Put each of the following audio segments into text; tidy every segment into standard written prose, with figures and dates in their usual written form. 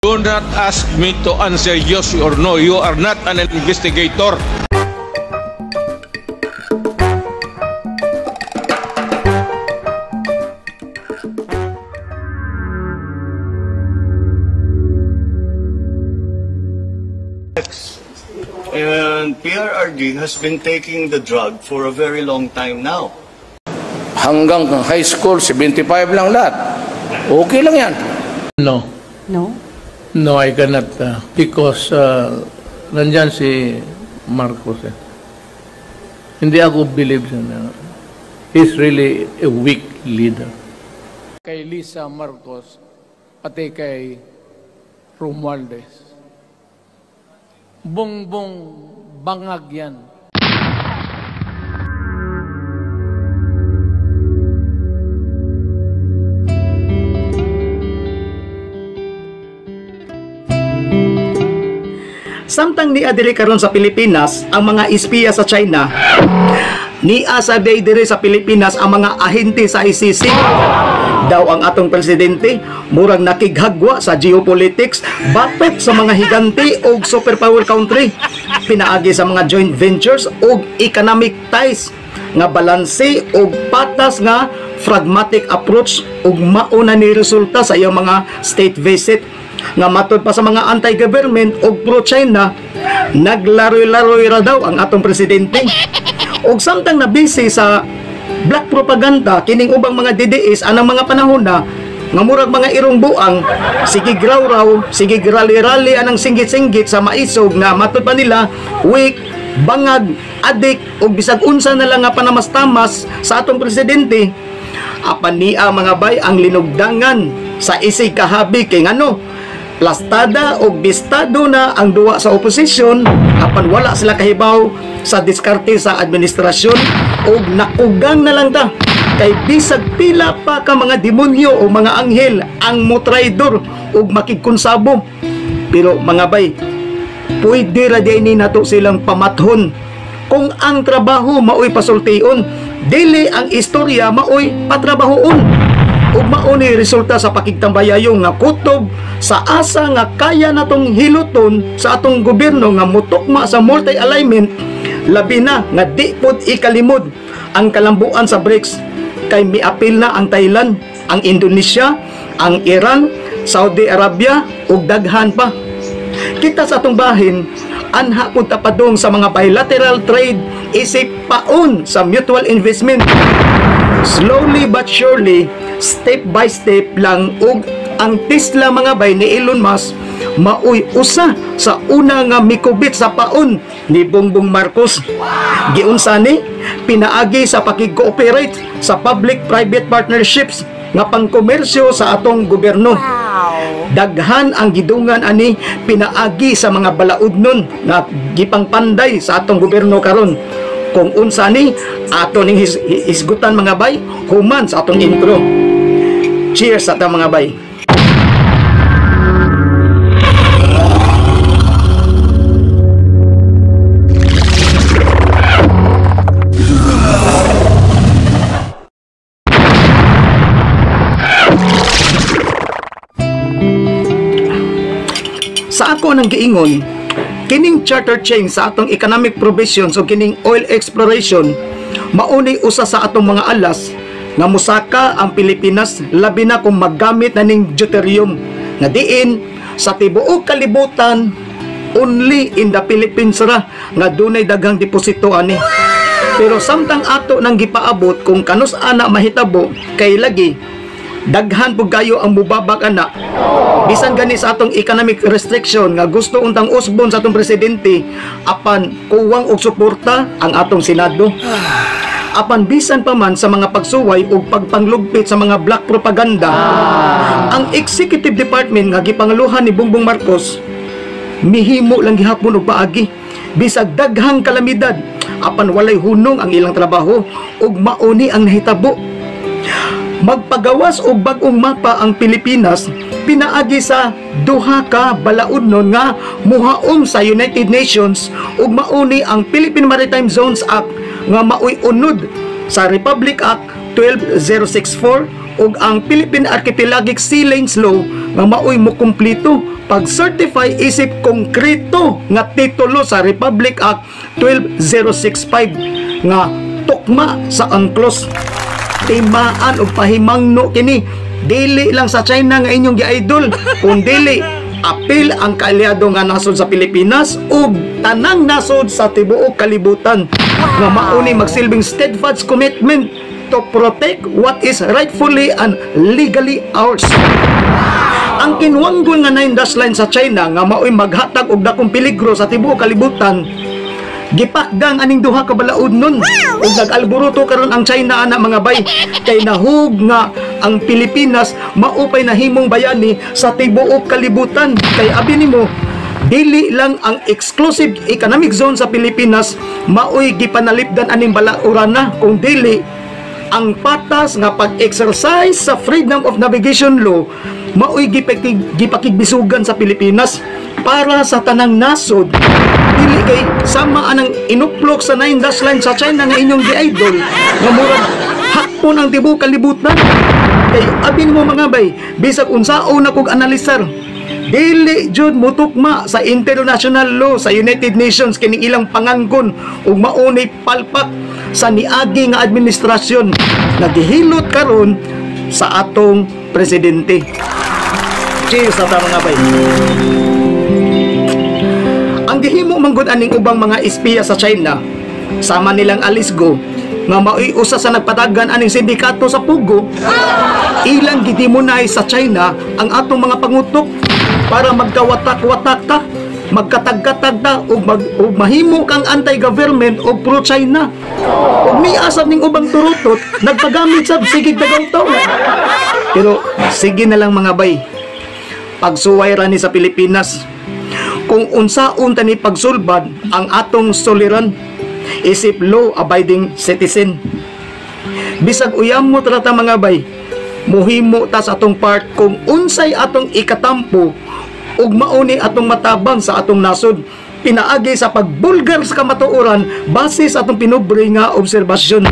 Do not ask me to answer yes or no. You are not an investigator. And PRRD has been taking the drug for a very long time now. Hanggang high school, 75 lang lahat. Okay lang yan. No. No? No, I cannot because nandyan si Marcos eh. Hindi ako believe sa na. He's really a weak leader. Kay Lisa Marcos, pati kay Romualdez. Bongbong, bangag yan. Samtang niya diri karon sa Pilipinas ang mga espiya sa China, niya sa day diri sa Pilipinas ang mga ahente sa ICC. Daw ang atong presidente murag nakighagwa sa geopolitics batok sa mga higante og superpower country pinaagi sa mga joint ventures og economic ties nga balanse og patas nga pragmatic approach ug mauna ni resulta sa iyang mga state visit nga matod pa sa mga anti-government og pro-China. Naglaroy-laroy ra daw ang atong presidente. Og samtang na busy sa black propaganda kining ubang mga DDS anang mga panahon na nga murag mga irong buang, sige graw-raw, sige rally-rally anang singgit-singgit sa maisog nga matod pa nila weak, bangag, adik og bisag unsa na lang nga panamastamas sa atong presidente. Apan niya mga bay ang linugdangan sa isig kahabi kay ngano plastada og bistado na ang duwa sa oposisyon, apan wala sila kahibaw sa diskarte sa administrasyon og nakugang na lang ta kay bisag pila pa ka mga demonyo o mga anghel ang motraidor og makigkonsabo. Pero mga bay, pwede ra di ni nato silang pamathon kung ang trabaho maoy pasultion, dili ang istorya maoy patrabahoon. Ug mao ni resulta sa pakigtambayayong nga kutob sa asa nga kaya natong hiluton sa atong gobyerno nga mutukma sa multi-alignment, labi na nga di pod ikalimod ang kalambuan sa BRICS kay miapil na ang Thailand, ang Indonesia, ang Iran, Saudi Arabia ug daghan pa. Kita sa atong bahin, anha pud tapadong sa mga bilateral trade isip paon sa mutual investment. Slowly but surely, step by step lang og ang Tesla mga bay ni Elon Musk maoy usa sa una nga mikubit sa paon ni Bongbong Marcos. Giunsa ni pinaagi sa pakig-cooperate sa public-private partnerships nga pangkomersyo sa atong gobyerno. Daghan ang gidungan ani pinaagi sa mga balaod nun nga gipangpanday sa atong gobyerno karon. Kung unsa ni ato ning hisgutan mga bay human sa atong intro. Cheers sa ta mga bay. Sa ako nang giingon, kining charter change sa atong economic provisions o kining oil exploration mauni usa sa atong mga alas nga mosaka ang Pilipinas, labi na kung maggamit na ning deuterium nga diin sa tibuok kalibutan only in the Philippines ra nga dunay daghang deposito ani. Pero samtang ato nang gipaabot kung kanus ana mahitabo kay lagi daghan pug kayo ang mubabag ana. Bisan gani sa atong economic restriction nga gusto untang usbon sa atong presidente, apan kuwang og suporta ang atong Senado. Apan bisan pa man sa mga pagsuway ug pagpanglugpit sa mga black propaganda, ang executive department nga gipangaluhan ni Bongbong Marcos mihimo lang gihapon og paagi bisag daghang kalamidad, apan walay hunong ang ilang trabaho ug mauni ang nahitabo. Magpagawas og bag-ong mapa ang Pilipinas pinaagi sa duha ka balaodnon nga muhaom sa United Nations ug mauni ang Philippine Maritime Zones Act nga maoy unod sa Republic Act 12064 ug ang Philippine Archipelagic Sea Lanes Law nga maoy mokumpleto pag-certify isip konkreto nga titulo sa Republic Act 12065 nga tukma sa UNCLOS. Timaan og pahimangno kini dili lang sa China nga inyong gi-idol, kun dili apil ang kaalyado nga nasod sa Pilipinas ug tanang nasod sa tibuok kalibutan nga mao ni magsilbing steadfast commitment to protect what is rightfully and legally ours. Ang kinwanggon nga nine dash line sa China nga mao'y maghatag og dakong peligro sa tibuok kalibutan, gipakdang aning duha ka balaod nun ug nag-alboroto karon ang China ana, mga bay, kay nahug nga ang Pilipinas maupay nahimong bayani sa tibuok kalibutan. Kay abi nimo, dili lang ang exclusive economic zone sa Pilipinas maoy gipanalipdan aning balaurana, kung dili ang patas nga pag-exercise sa freedom of navigation law maoy gipakigbisugan sa Pilipinas para sa tanang nasod. Dili kay sama anang inuplok sa nine dash line sa China nga inyong gi-idol nga murag hakpon ang tibuok kalibutan. Kay abin mo, mga bay, bisag unsaon na kog analisar, dili jud mutukma sa international law sa United Nations kining ilang pangangkon ug maunay palpak sa niagi nga administrasyon nga gihilot karon sa atong presidente. Cheers sa ta, mga bay. Ang gihimo manggod aning ubang mga espiya sa China, sama nilang Alice Guo nga maoy usa sa nagpadagan aning sindikato sa POGO, ilang gidemonay sa China ang atong mga pangutok para magkawatak-watak ta, magkatag-katag ta ug mahimo kang anti-government o pro-China. Ug miasab ning ubang turutot, nagpagamit sab sige dagaw. Pero sige na lang, mga bay. Pagsuway ra ni sa Pilipinas kung unsaon tani pagsulbad ang atong suliran isip law abiding citizen. Bisag uyamot ra ta, mga bay, muhimo ta sa atong part kung unsay atong ikatampo ug mauni atong matabang sa atong nasod pinaagi sa pagbulgar sa kamatuoran base sa atong pinubre nga obserbasyon.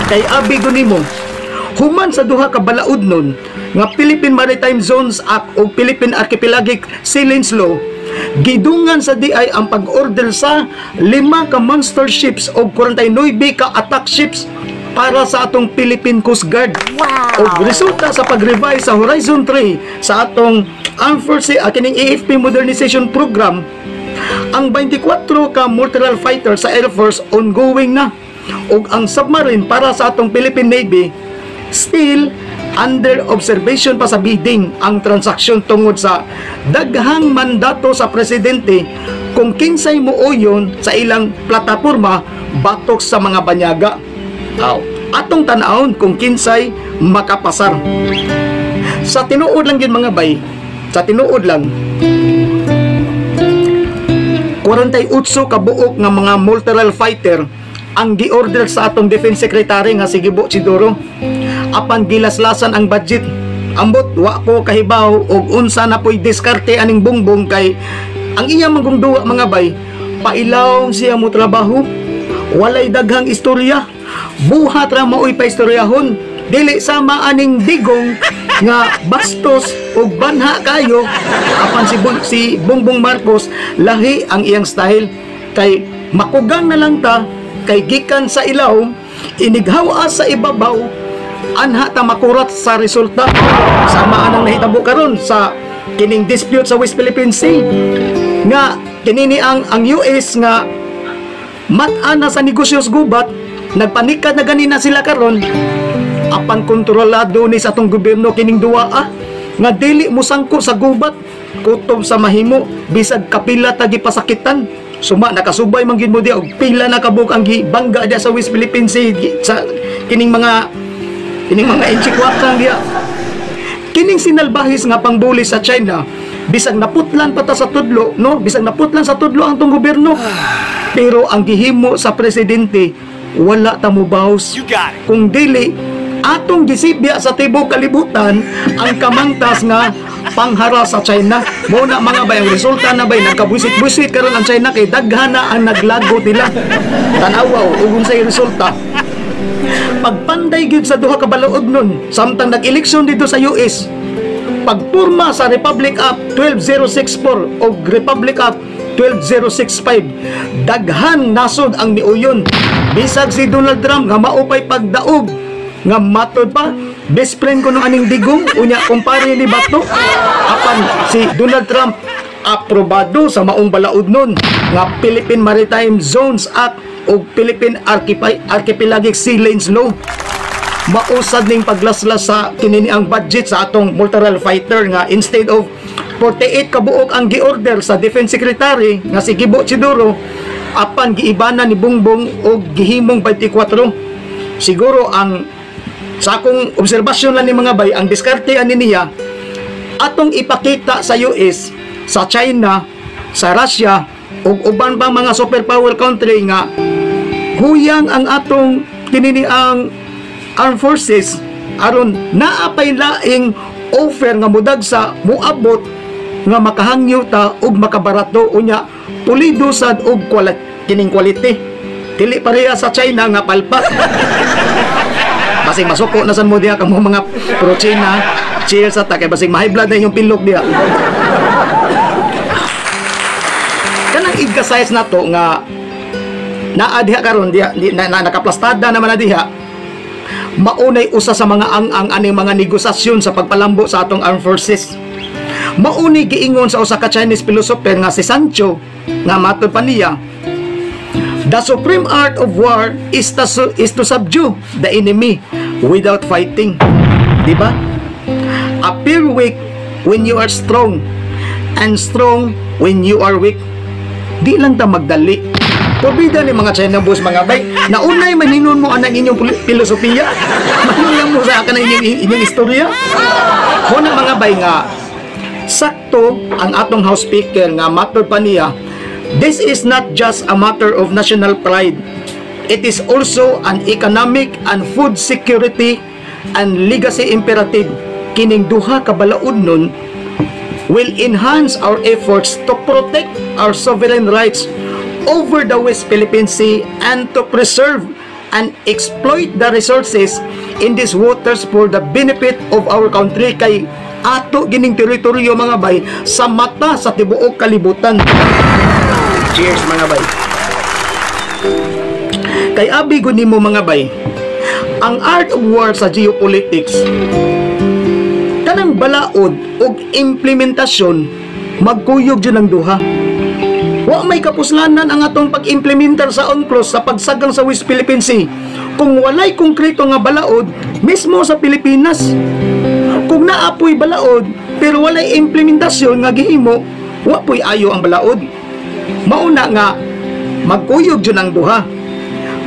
Kay abi nimo, human sa duha ka balaod nun nga Philippine Maritime Zones Act o Philippine Archipelagic Sea Lanes Law, gidungan sa DI ang pag-order sa lima ka monster ships o 49 ka attack ships para sa atong Philippine Coast Guard. Wow. Og resulta sa pag-revise sa Horizon 3 sa atong Armed Forces kining AFP Modernization Program, ang 24 ka multirole fighter sa Air Force ongoing na ug ang submarine para sa atong Philippine Navy still under observation pa sa bidding ang transaksyon tungod sa daghang mandato sa presidente kung kinsay muuyon sa ilang plataporma batok sa mga banyaga. Aw, atong tan-awon kung kinsay makapasar. Sa tinuod lang yun, mga bay, sa tinuod lang, 48 ka buok nga mga multirole fighter ang gi-order sa atong Defense Secretary nga si Gibo Teodoro. Apan gilaslasan ang budget. Ambot, wa ko kahibaw og unsa na po'y diskarte aning Bongbong, kay ang iya manggong duwa, mga bay, pailaw siya mo trabaho, walay daghang istorya, buhat ra maoy paistoryahon, dili sama aning Digong nga bastos ug banha kayo. Apan si Bongbong Marcos, lahi ang iyang style, kay makugang na lang ta kay gikan sa ilaw inighawa sa ibabaw, anha ta makurat sa resulta, sama anang nahitabo karon sa kining dispute sa West Philippine Sea nga kinini ang US nga mat-ana sa negosyo sa gubat, nagpanikad na ganina sila karon. Apan kontrolado ni sa atong gobyerno kining duwa nga dili mosangko sa gubat, kutob sa mahimo bisag kapila ta gipasakitan. Suma nakasubay man gid mo di og pila na kabuk ang gibangga diya sa West Philippine Sea sa kining mga inchikwakang diya. Kining sinalbahis nga pangbuli sa China, bisag naputlan pa ta sa tudlo, no, bisag naputlan sa tudlo ang tong gobyerno, pero ang gihimo sa presidente, wala ta mobaws. Kung dili atong gisibya sa tibuok kalibutan ang kamangtas nga panghara sa China. Mo na, mga bay, ang resulta na bay, nagkabusit-busit karon ang China kay daghan na ang naglago nila. Tan-awa ug unsay resulta. Pagpanday gyud sa duha ka balaod nun samtang nag-eleksyon dito sa US, pagpurma sa Republic Act 12064 o Republic Act 12065, daghan nasod ang miuyon. Bisag si Donald Trump nga maupay pagdaog nga matod pa best friend ko nung aning Digong, unya kumpare ni Bato, apan si Donald Trump aprobado sa maong balaod nun nga Philippine Maritime Zones Act o Philippine Archipelagic Sea Lanes Law. Mausad ning paglaslas sa kinini ang budget sa atong multi-role fighter nga instead of 48 kabuok ang gi-order sa Defense Secretary nga si Gibo Teodoro, apan giibana ni Bongbong og gihimong 24. Siguro ang sa akong obserbasyon lang ni, mga bay, ang diskarte ani niya, atong ipakita sa US, sa China, sa Russia ug uban pa mga superpower country nga huyang ang atong kinini ang armed forces aron naa pay laing offer nga mudag sa muabot nga makahangyo ta ug makabarato, unya pulido sad og kining quality, dili pareha sa China nga palpak. Basing masuko na san mo diha kamo mga pro China. Cheers sa ta kay basing ma-high blood na inyong pilok diha. Kanang igka-size na to nga naa diha karon diha na, nakaplastada naman na diha, maunay usa sa mga ang-ang aning mga negosasyon sa pagpalambo sa atong armed forces. Maunay giingon sa usa ka Chinese philosopher nga si Sun Tzu nga matod pa niya, "The supreme art of war is to subdue the enemy without fighting." Di ba? Appear weak when you are strong and strong when you are weak. Di lang ta magdali. Pabida ni mga China boss, mga bay. Naunay maninon mo anang inyong filosofiya. Manon mo sa akin ang inyong istorya. Muna, mga bay, nga sakto ang atong House Speaker nga matod pa niya, "This is not just a matter of national pride. It is also an economic and food security and legacy imperative. Kining duha ka balaod nun will enhance our efforts to protect our sovereign rights over the West Philippine Sea and to preserve and exploit the resources in these waters for the benefit of our country," kay ato gining teritoryo, mga bay, sa mata sa tibuok kalibutan. Cheers, mga bay. Kay abi gud nimo, mga bay, ang art of war sa geopolitics, kanang balaod og implementasyon magkuyog jud ang duha. Wa may kapuslanan ang atong pag-implementar sa UNCLOS sa pagsagang sa West Philippine Sea kung walay konkreto nga balaod mismo sa Pilipinas. Kung naapoy balaod pero walay implementasyon nga gihimo, wa poy ayo ang balaod. Mauna nga magkuyog jud ang duha.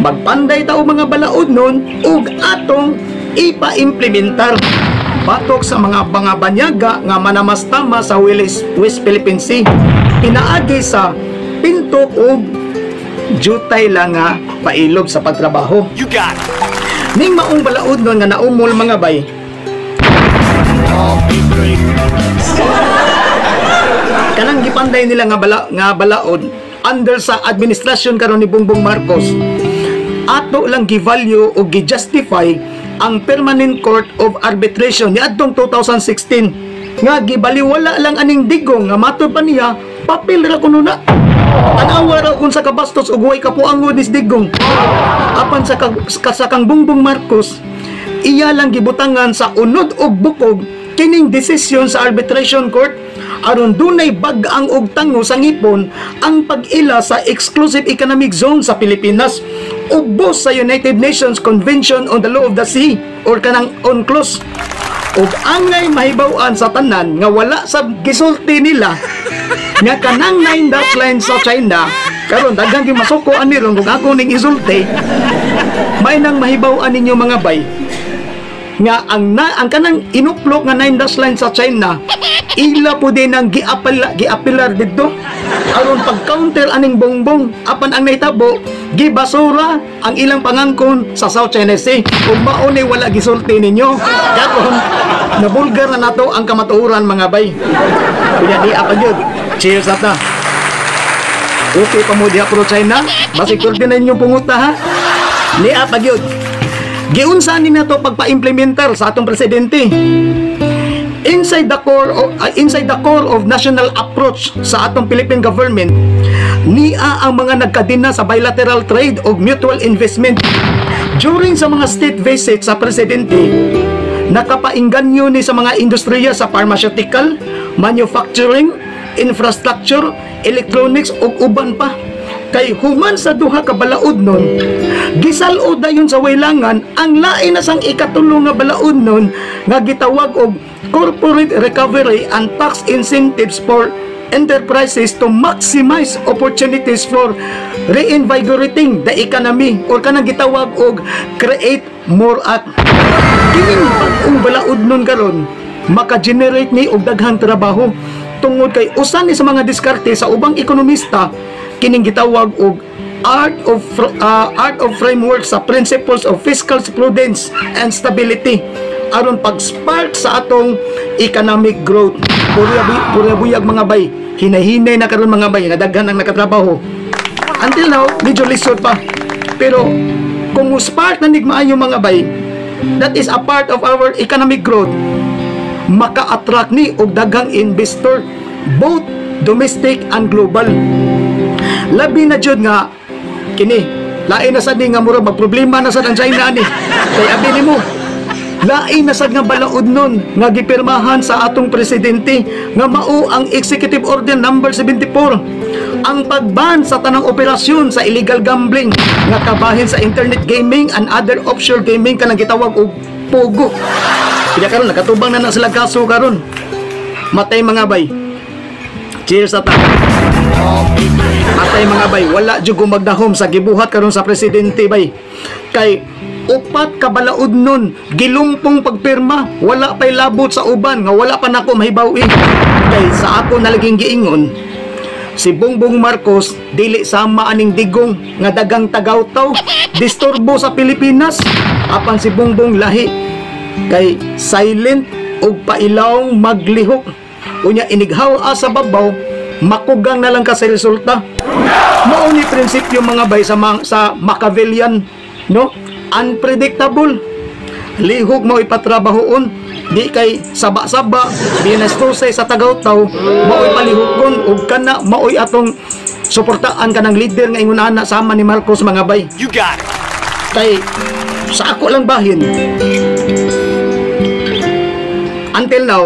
Magpanday ta og mga balaod nun ug atong ipa-implementar batok sa mga banyaga nga manamastama sa West Philippine Sea pinaagi sa pintok og jutay lang nga pailob sa pagtrabaho. You got it. Ning maong balaod nun nga naumol, mga bay, Coffee break. Kanang gipanday nila nga balaod under sa administrasyon karon ni Bongbong Marcos, ato lang gi-value o gi-justify ang Permanent Court of Arbitration niadtong 2016 nga gibaliwala lang aning Digong nga matod pa niya papel ra kuno na. Tanawa ra kung sa kabastos ug way kapuangod ni Digong. Apan sa kang Bongbong Marcos, iya lang gibutangan sa unod og bukog kining desisyon sa arbitration court aron dunay bag-ang og tango sa ngipon ang pag-ila sa exclusive economic zone sa Pilipinas ubos sa United Nations Convention on the Law of the Sea or kanang UNCLOS. Ug angay mahibaw-an sa tanan nga wala sa gisulti nila nga kanang nine dash line sa China karon daghang gimasuko ani ron kung ako ning isulti. May nang mahibaw-an ninyo, mga bay, nga ang kanang inuplok nga nine dash line sa China, ila po din ang giapelar didto aron pag-counter aning Bongbong. Apan ang nahitabo, gibasura ang ilang pangangkon sa South China Sea ug mao ni wala gisulti ninyo. Karon nabulgar na nato ang kamatuoran, mga bay. Kunya di apa gyud. Cheers ata. Okay pa mo diha pro China, basig pwede na inyong punguta ha. Nia pa gyud. Giunsa ni nato pagpa-implementar sa atong presidente? Inside the core of national approach sa atong Philippine government nia ang mga nagkadena sa bilateral trade o mutual investment. During sa mga state visits sa presidente, nakapainganyo ni sa mga industriya sa pharmaceutical, manufacturing, infrastructure, electronics ug uban pa. Kay human sa duha ka balaod nun, gisal-od dayon sa waylangan ang lain na sang ikatulo nga balaod nun nga gitawag og corporate recovery and tax incentives for enterprises to maximize opportunities for reinvigorating the economy or kanang gitawag og Create More Act. Kining bag-ong balaod nun karon maka-generate ni og daghang trabaho tungod kay usa ni sa mga diskarte sa ubang ekonomista kining gitawag og art of framework sa principles of fiscal prudence and stability aron pag-spark sa atong economic growth. Puro buyag, mga bay. Hinay-hinay na karon, mga bay, nga daghan ang nakatrabaho. Until now, medyo lisod pa. Pero kung mo spark na nig maayo, mga bay, that is a part of our economic growth. Maka-attract ni og daghang investor, both domestic and global. Labi na jud nga kini lain na sad ni nga murag magproblema na sad ang China ani. Kay abi nimo, lain na sad nga balaod nun nga gipirmahan sa atong presidente nga mao ang Executive Order number 74, ang pagban sa tanang operasyon sa illegal gambling nga kabahin sa internet gaming and other offshore gaming, kanang gitawag og POGO. Kaya karon nakatubang na na sila kaso karon. Matay, mga bay. Cheers sa ta. Matay, mga bay, wala jud ko magdahom sa gibuhat karon sa presidente, bay. Kay upat ka balaod nun gilumpong pagpirma, wala pay labot sa uban nga wala pa nako mahibaw-i. Kay sa ako nalaging giingon, si Bongbong Marcos dili sama aning Digong nga dagang tagawtaw, disturbo sa Pilipinas. Apan si Bongbong lahi kay silent ug pailawng maglihok. Unya inighaw sa babaw, makugang na lang ka sa resulta. Mao ni prinsipyo, mga bay, sa Machiavellian, no? Unpredictable. Lihok mo ipatrabahoon, di kay saba-saba, binastusay sa tagawtaw, mao'y palihukon ug kana mao'y atong suportaan kanang leader nga ingon ana sama ni Marcos, mga bay. You got it. Kay sa ako lang bahin, until now,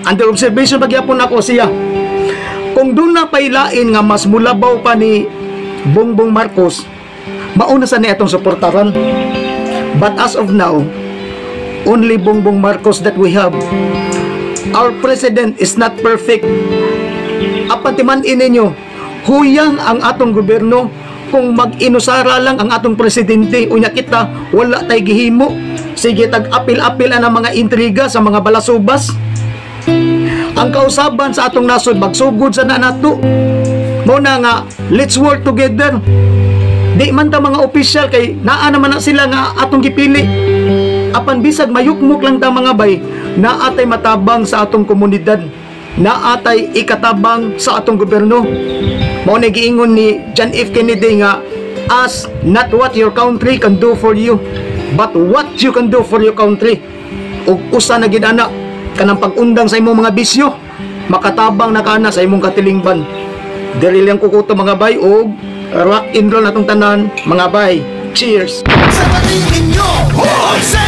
under observation pagyapon ako siya. Kung doon na pailain nga mas mulabaw pa ni Bongbong Marcos, mauna sa ni atong suportaran. But as of now, only Bongbong Marcos that we have. Our president is not perfect. Apan timan-in ninyo, huyang ang atong gobyerno kung mag-inusara lang ang atong presidente, unya kita wala tay gihimo, sige tag apil-apil ang mga intriga sa mga balasubas. Ang kausaban sa atong nasod, magsugod sa na nato. Mo na nga let's work together. Di man ta mga opisyal kay naa naman na sila nga atong gipili. Apan bisag mayukmuk lang ta, mga bay, naa tay matabang sa atong komunidad, naa tay ikatabang sa atong gobyerno. Mao na giingon ni John F. Kennedy nga ask not what your country can do for you, but what you can do for your country. Ug usa na gid ana kanang pag-undang sa imong mga bisyo, makatabang na kana sa imong katilingban. Diri lang kukuto, mga bay, og rock and roll natong tanan, mga bay. Cheers. Sa pating ninyo, Jose.